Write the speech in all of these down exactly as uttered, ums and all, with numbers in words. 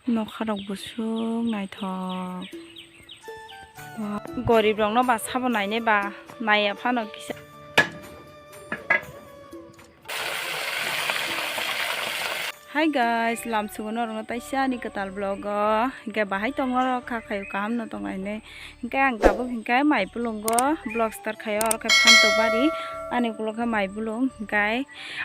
Nokha rok busuk naithok. Wow. Gorib rokno ba sabo nainai ba naiya phano kisa. Hi guys, lamsugo norokno taisa ani kwtal vlog o. Hinkhe bahai tong norok kha khaio kaham no tong lainai. Hinkhe ang tabuk hinkhe mai bulungo vlog start khaio, oro khe phantok bari ani ulo khe mai bulung hinkhe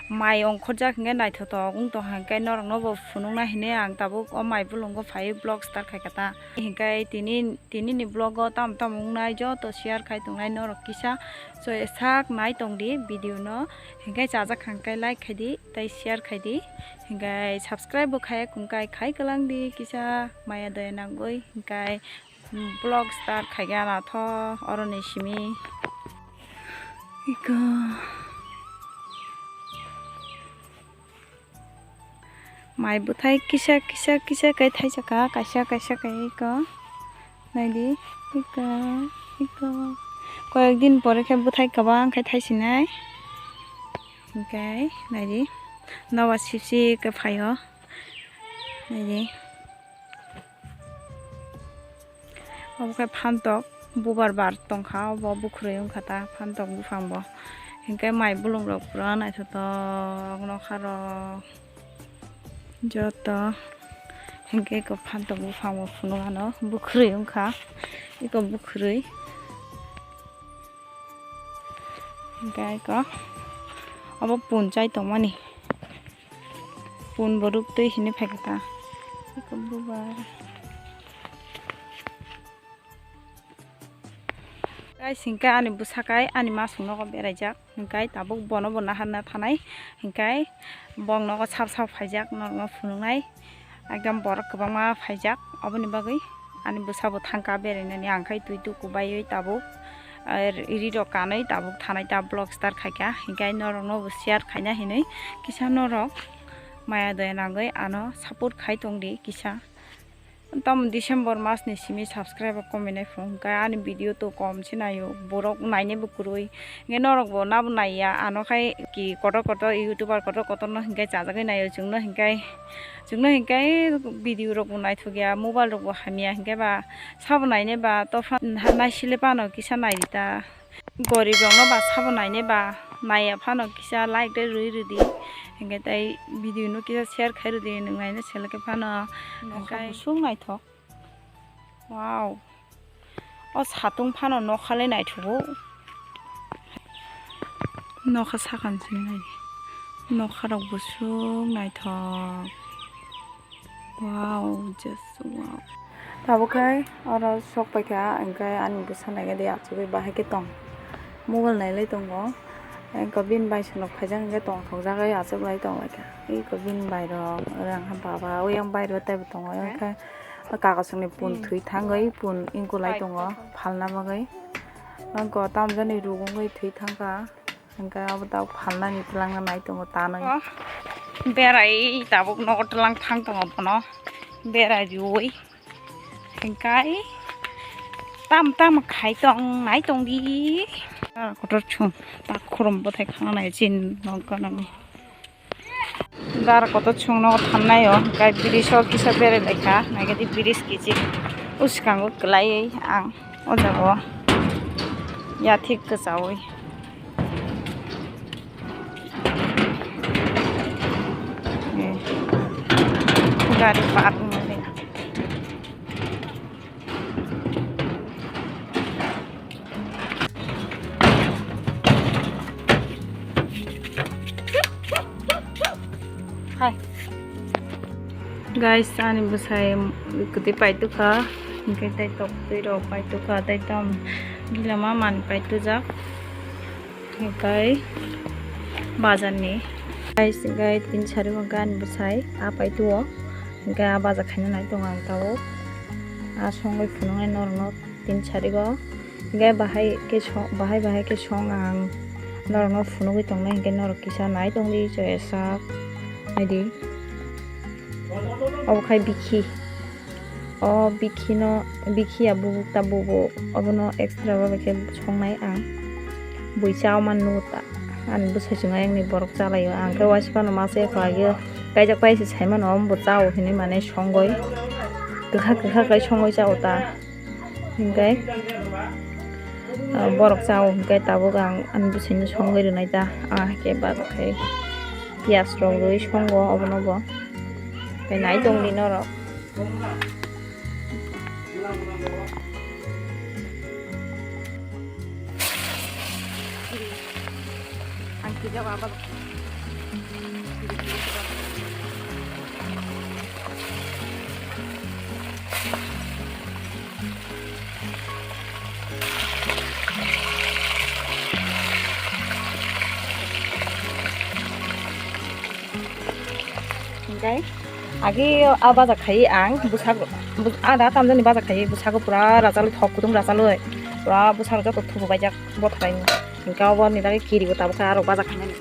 mai ongkhorjak hinkhe naithotok wng tongkha, hinkhe norokno bo phunukna hinwi ang tabuk o mai bulungo phaiwi vlog start khaikha ta. Hinkhe tini, tini ni vlog o tamo tamo wngnai joto share khai tongnai norok kisa so sak nai tongdi video no. Hinkhe chajak kha hinkhe like khaidi tei share khaidi, hinkhe subscribe bo khaya kung kai khai kwlangdi kisa maya doya nangwi, hinkhe vlog start khaikha naithok oroni simi. Iko. Mai bwthai kisa kisa kisa khe thaisa kha, kaisa kaisa khe iko. Naidi, iko, iko. Koyek din pore khe bwthai kwbang khe thaisinai. Hinkhe naidi, nobar sip sip khe phaio. Naidi. Obo khe phantok bubar bar tongkha, obo bwkhwrwi wngkha ta phantok buphang bo. Hinkhe mai bulung rok pura naithotok nokha rok joto. Hinkhe eko phantok buphang bo phunuk ano bwkhwrwi wngkha, eko bwkhwrwi. Hinkhe eko obo pun chai tongmani. Pun borok twi hinwi phaikha ta. Eko bubar. Guys, hinkhe ani bwsakai ani masuk nogo beraijak. Hinkhe tabuk bono bo naharna thanai. Hinkhe bong nogo sap sap phaijak norokno phunuknai. Ekdom borok kwbangma phaijak. Oboni bagwi ani bwsa bo thangkha berainani. Ang khai twi tuku baiwi tabuk. Ar ri rok kanwi tabuk thanai ta vlog start khaikha, hinkhe norokno bo share khaina hinwi kisa norok maya doya nangwi ano support khai tongdi kisa. Tamo December mas ni simi subscriber kominai phunuk hinkhe ani video to kom se naio, borok nainai bo kwrwi, hinkhe norok bo nabo naiya, ano khai ki kotor kotor youtuber kotor kotor no hinkhe chajagwi naio, chwngno hinkhe, chwngno hinkhe video rok bo naithokya, mobile rok bo hamya hinkhe ba. Sabo nainai ba to pha-, naisile phano kisa naidi ta. Gorib rokno ba sabo nainai ba naiya phano kisa like tei rwi rwdi. Hinkhe tei video no kisa share khai rwdi nwng naina selekhe phano. Nokha hinkhe busuk naithok. Wow. O satung phano nokha le naithogo. Nokha sakang simi naidi. Nokha rok busuk naithok. Wow, just wow. Tabuk khe oro sok paikha, hinkhe ani bwsa naikhe de achugwi bahai khe tong. Mobile nailai tongo. Hinkhe bini bai se nok phaijak hinkhe tongthokjagwi achuklai tonglaikha. Eko bini bai rok, oro ang khe baba, oyang bai rok teibo tongo. Hinkhe o kagoshni pun thwi thangwi pun ingkulai tongo phalna bagwi. Hinkhe tamjani ruk wngwi thwi thangkha. Hinkhe abo tabuk phalnani twlangna nai tongo tanwi. Oh, berai tabuk nogo twlang thang tongo bono. Berai riui. Hinkhe tam tam khai tong nai tongdi. Kotor chung tak khoroknwi bwthai khana nai chin nokha nani. Dara kotor chwngno thangnai o, hinkhe bridge o kisa berai laikha, naikhe di bridge kichik. O swkango kwlaiwi ang o jaga o yathik kwchaui. Eh, gari park wngmani. Hai. Guys, ani bwsai kwtwi paitukha, hinkhe tei toktwi rok paitukha, tei tam gila ma manwi paitujak. Hinkhe bazar ni guys, hinkhe tin sari bo hinkhe ani bwsai a paituo, hinkhe a bazar khaina nai tongo ang tabuk. A songwi phunuknai norokno tin sari go. Hinkhe bahai khe song, bahai bahai khe song ang norokno phunugwi tongnai, hinkhe norok kisa nai tongdi, chwrai sak naidi. Obo khai bikhi. O bikhino, bikhi ya bubuk ta bubu, obono extra babai khe songnai ang. Bui cha o man nugo ta, ani bwsai chwng ayang ni borok cha lai o, ang khe waisa phano ma se kha, kaijak pai se sai mano, omo bo cha o hinui mane songoi. Kwkha kwkha khe songwi chao ta. Hinkhe, ah, borok chao hinkhe tabuk ang ani bwswino songwi rwnai ta. Ah, khe ba khai piyaj rok rwi songo obono bo. Khe nai tongdi norok. Ang kisa ba ba. Hinkhe agi a baja khai ang bwsakgo, bw-, ada tamjani baja khai bwsakgo pura rachalwi thok kutung rachalwi pura bwsakgo joto thubu baijak bothraini. Hinkhe oboni bagwi kiribo tabukhe aro baja khainani.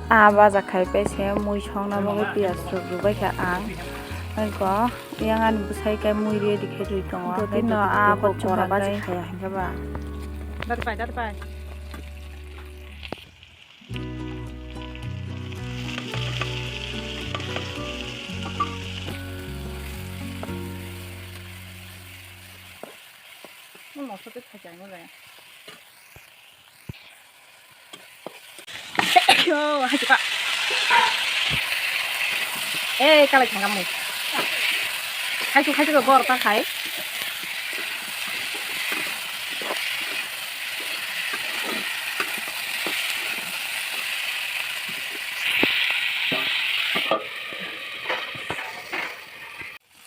A baja khai paise mui songna bagwi piyaj rok rwbaikha ang. Eko yang ani bwsai khe mui ready khe rwi tongo. Totino a kok kora baji khaya hinkhe ba. Dati pai, dati pai. Moso tei thaichai mo jaya. Yo, hai chuka. Eh, kalai thangam mo. Hai chu, hai chu, bor ta khai.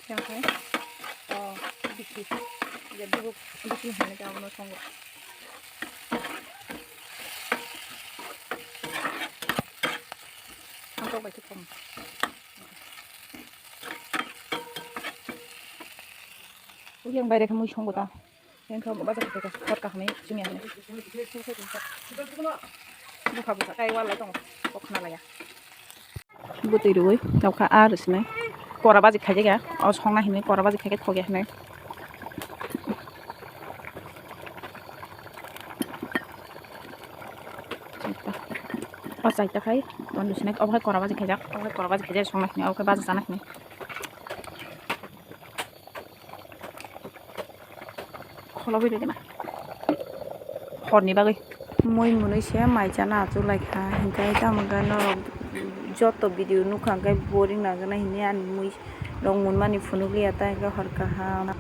Yang hai. Oh, bisi. Ya, dulu bisi ni hanya jauh no songgo. Ang kau baca kom. Yang bayar kamu songgo ta. Yang kau baca kita, kau kah ni, sini ada. Buka buka, kai wala tong, kok na laya. Bwtwi rwui nokha a rwsinai. Kora baji khaijak ya. O songna hinwi kora baji khaikhe thokya hinwi. O chaita khai. Bon rwsinai. Obo khai kora baji khaijak. Obo khai kora baji khaijak songna hinwi. Obo khai baji chana hinwi. Kholo bai rwgena. Horni bagwi. Mui mwnwi se mai chana achuk lai kha, hinkhe tamo khe norok joto video nukha, hinkhe boring nagana hinwi ani mui rok mwnmani phunukliya, ta hinkhe hor kaham.